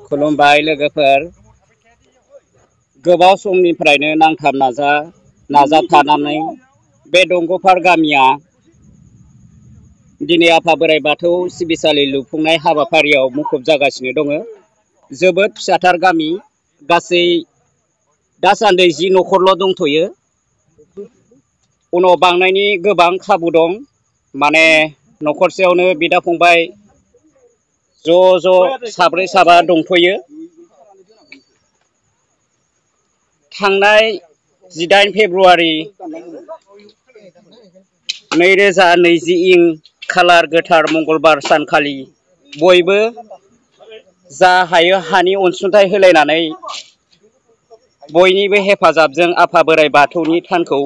खुलुमबाय लोगोफोर। गोबाव समनिफ्रायनो नांथाब नाजाथारनानै बे दंग'फार गामिया दिनै आफा बोराइ बाथौ सिबिसालि लुफुंनाय हाबाफारियाव मुखुब जागासिनो दङ। जोबोद फिसाथार गामि, गासै दासान्दि 10 न'खरल' दंथ'यो। उनाव बांनायनि गोबां खाबु दं। माने न'खरसेयावनो बिदा फंबाय ज' साब्रै साबा दंथ'यो। थांनाय 18 फेब्रुआरि 2020 इं खालार गोथार मंगलबार सानखालि बयबो जा हायो हानि अनसुंथाइ होलायनानै बयनिबो हेफाजाबजों आफा बोराइ बाथौनि थानखौ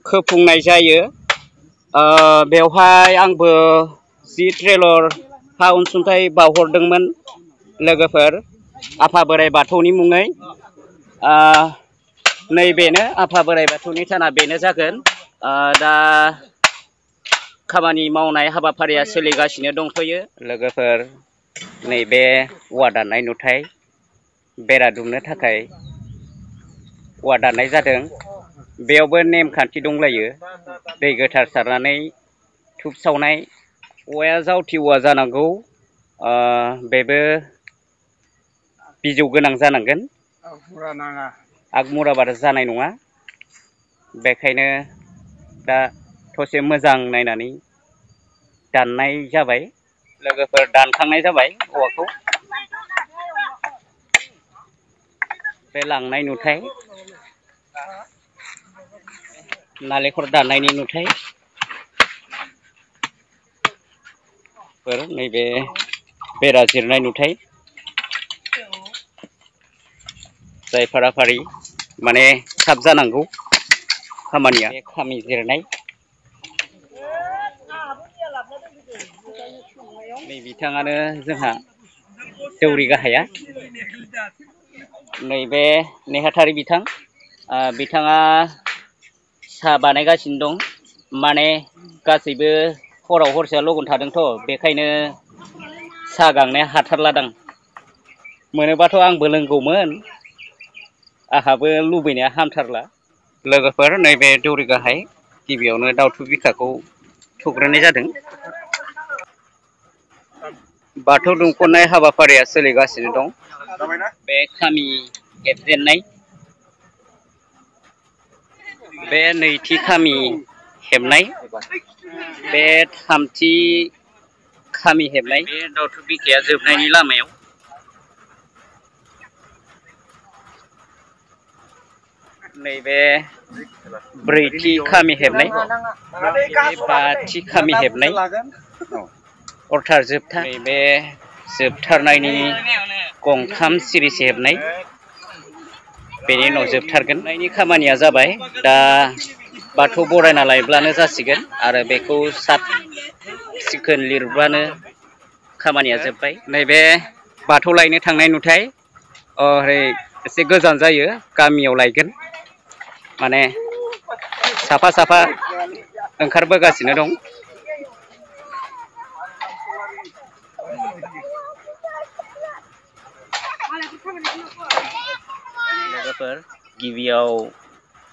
खोफुंनाय जायो। बेवहाय आंबो 10 ट्रेलर हा अनसुंथाइ बावहरदोंमोन लोगोफोर, आफा बोराइ बाथौनि मुङै। नैबेनो आफा बोराइ बाथौनि थाना बेनो जागोन। दा खामानि मावनाय हाबाफारिया सोलिगासिनो दंथ'यो लोगोफोर। नैबे औवा दाननाय नुथाय, बेरा दुमनो थाखाय औवा दाननाय जादों। बेयावबो नेमखान्थि दंलायो, दै गोथार सारनानै धुप सावनाय। औवाया जावथि औवा जानांगौ, बेबो बिजौ गोनां जानांगोन। आगमुराबाद जानाय नङा। बेखायनो दा थसे मोजां नायनानै दाननाय जाबाय लोगोफोर, दानखांनाय जाबाय औवाखौ। बे लांनाय नुथाय, नालेंखर दाननायनि नुथाय। नैबे बेरा जिरनाय नुथाय। जाय फाराफारि माने थाब जानांगौ खामानिया, बे खामि जिरनाय। नै बिथाङानो जोंहा दौरि गाहाया। नैबे नेहाथारि बिथां, बिथाङा साहा बानायगासिनो दं। माने गासैबो हराव हरसेया लगन थादोंथ', बेखायनो साहा गांनाया हाथारलादां। मोनोबाथ' आंबो लोंगौमोन, आंहाबो लुबैनाया हामथारला। लोगोफोर, नैबे दौरि गाहाय, गिबियावनो दाउथु बिखाखौ थुग्रोनाय जादों। बाथौ दुमख'नाय हाबाफारिया सोलिगासिनो दं। बे खामि हेबजेननाय, बे नैथि खामि हेबनाय, बे थामथि खामि हेबनाय, बे दाउथु बिखाया जोबनायनि लामायाव। नैबे ब्रैथि खामि हेबनाय, बे बाथि खामि हेबनाय, अरथार जोबथा। नैबे जोबथारनायनि गंथाम सिरिसे हेबनाय, बेनि उनाव जोबथारगोन। नायनि खामानिया जाबाय, दा बाथौ बरायना लायब्लानो जासिगोन आरो बेखौ साब सिखोन लिरब्लानो खामानिया जोब्बाय। नैबे बाथौ लायनो थांनाय नुथाय। ओरै एसे गोजान जायो, गामियाव लायगोन। माने साफा साफा ओंखारबोगासिनो दं। लोगोफोर, गिबियाव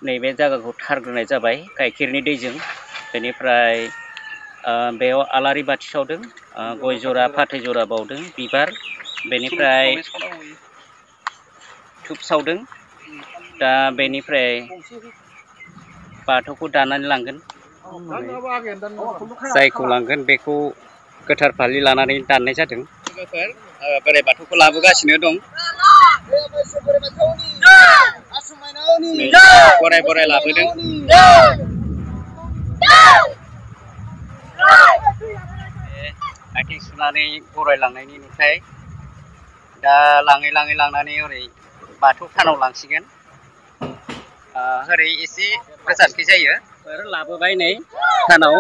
नैबे जायगाखौ थारग्रोनाय जाबाय गाइखेरनि दैजों। बेनिफ्राय बेयाव आलारि बाथि सावदों, गय जरा फाथै जरा बावदों, बिबार। बेनिफ्राय धुप सावदों। दा बेनिफ्राय बाथौखौ दानानै लांगोन। जायखौ लांगोन बेखौ गोथार फालि लानानै दाननाय जादों। लोगोफोर, बोराइ बाथौखौ लाबोगासिनो दं। बराय बराय लाबोदों। आथिं सुनानै बरायलांनायनि नुथाय। दा लाङै लाङै लांनानै ओरै बाथौ थानाव लांसिगोन। ओरै एसे गोजानखै जायो। लाबोबाय नै थानाव।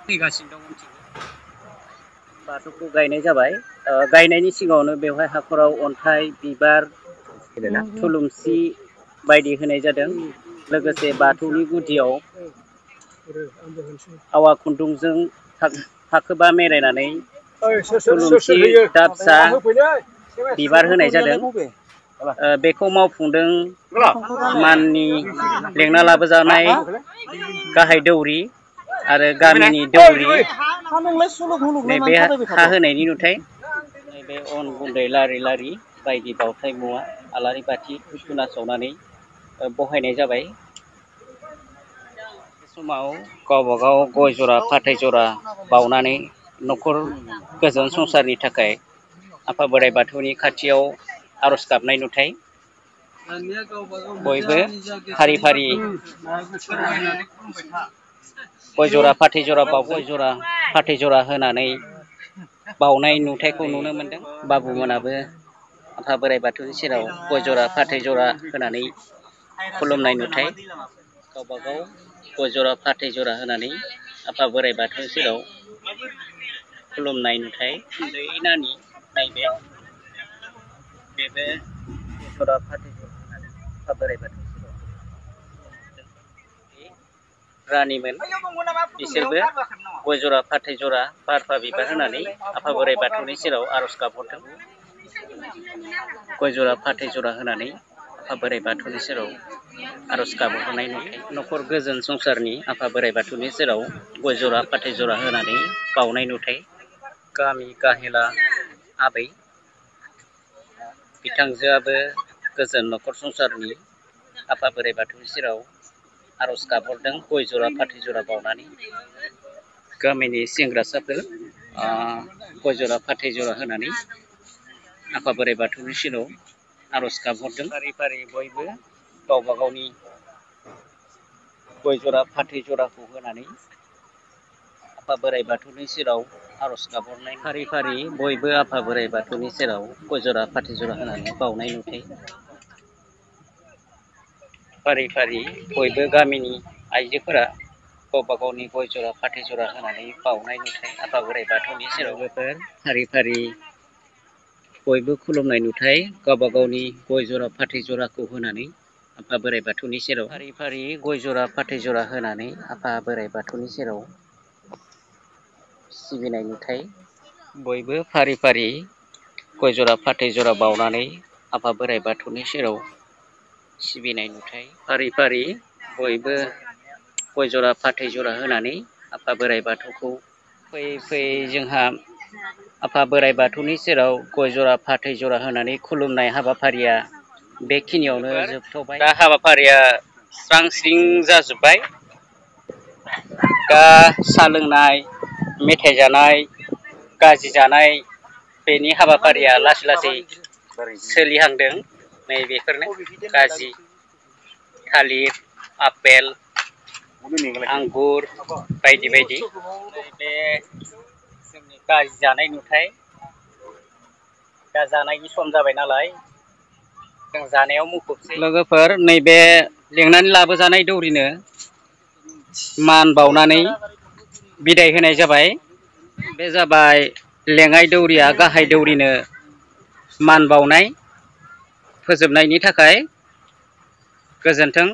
फैगासिनो दं। बाथौखौ गायनाय जाबाय। गायनायनि सिगाङावनो बेवहाय हाखराव अन्थाइ, बिबार, थुलुंसि बायदि होनाय जादों। लोगोसे बाथौनि गुदियाव आवा खुन्दुंजों फाखोबा मेरायनानै थुलुंसि दाबसा बिबार होनाय जादों। बेखौ मावफुंदों माननि लेंना लाबोजानाय गाहाय दौरि आरो गामिनि दौरि। नैबे हा होनायनि नुथाय, नैबे अन गुन्दै लारि लारि बायदि बावथाय मुवा आलारि बाथि धुप-धुना सावनानै बहायनाय जाबाय। बे समाव गावबागाव गय जरा फाथै जरा बावनानै न'खर गोजोन संसारनि थाखाय आफा बोराइ बाथौनि खाथियाव आर'ज गाबनाय नुथाय। बयबो फारि फारि गय जरा फाथै जरा फाथै जरा होनानै बावनाय नुथायखौ नुनो मोनदों। बाबुमोनाबो आफा बोराइ बाथौनि सेराव गय जरा फाथै जरा होनानै खुलुमनाय नुथाय। गावबागाव गय जरा फाथै जरा होनानै आफा बोराइ बाथौनि सेराव खुलुमनाय नुथाय। उन्दै नानि नैबे बेबो गय जरा फाथै जरा होनानै आफा बोराइ बाथौनि सेराव रानिमोन, बिसोरबो गय जरा फाथै जरा बारफा बिबार होनानै आफा बोराइ बाथौनि सेराव आर'ज गाबहरदों। गय जरा फाथै जरा होनानै आफा बोराइ बाथौनि सेराव आर'ज गाबहरनाय नुथाय। न'खर गोजोन संसारनि आफा बोराइ बाथौनि सेराव गय जरा फाथै जरा होनानै बावनाय नुथाय। गामि गाहेला आबै बिथांजोआबो गोजोन न'खर संसारनि आफा बोराइ बाथौनि सेराव आर'ज गाबहरदों गय जरा फाथै जरा बावनानै। गामिनि सेंग्रासाफोर गय जरा फाथै जरा होनानै आफा बोराइ बाथौनि सेराव आर'ज गाबहरदों। फारि फारि बयबो गावबा गावनि गय जरा फाथै जराखौ होनानै आफा बोराइ बाथौनि सेराव आर'ज गाबहरनाय। फारि फारि बयबो आफा बोराइ बाथौनि सेराव गय जरा फाथै जरा होनानै बावनाय नुथाय। फारि फारि बयबो गामिनि आइजोफोरा गावबा गावनि गय जरा फाथै जरा होनानै बावनाय नुथाय आफा बोराइ बाथौनि सेराव। फारि फारि बयबो खुलुमनाय नुथाय। गावबा गावनि गय जरा फाथै जराखौ होनानै आफा बोराइ बाथौनि सेराव फारि फारि गय जरा फाथै जरा होनानै आफा बोराइ बाथौनि सेराव सिबिनाय नुथाय। बयबो फारि फारि गय जरा फाथै जरा बावनानै आफा बोराइ बाथौनि सेराव सिबिनाय नुथाय। फारि फारि बयबो गय जरा फाथै जरा होनानै आफा बोराइ बाथौखौ फैयै फैयै जोंहा आफा बोराइ बाथौनि सेराव गय जरा फाथै जरा होनानै खुलुमनाय हाबाफारिया बेखिनियावनो जोबथ'बाय। दा हाबाफारिया स्रां स्रिं जाजोब्बाय। दा साहा लोंनाय, मेथाइ जानाय, गाजि जानाय बेनि हाबाफारिया लासै लासै सोलिहांदों। नै बेफोरनो गाजि, थालिर, आपेल, आंगुर बायदि बायदि। बे जोंनि गाजि जानाय नुथाय। दा जानायनि सम जाबाय नालाय जों जानायाव मुखुबसै। लोगोफोर, नैबे लेंनानै लाबोजानाय दौरिनो मान बावनानै बिदाय होनाय जाबाय। बे जाबाय लेङाइ दौरिया गाहाय दौरिनो मान बावनाय। फोजोबनायनि थाखाय गोजोन्थों।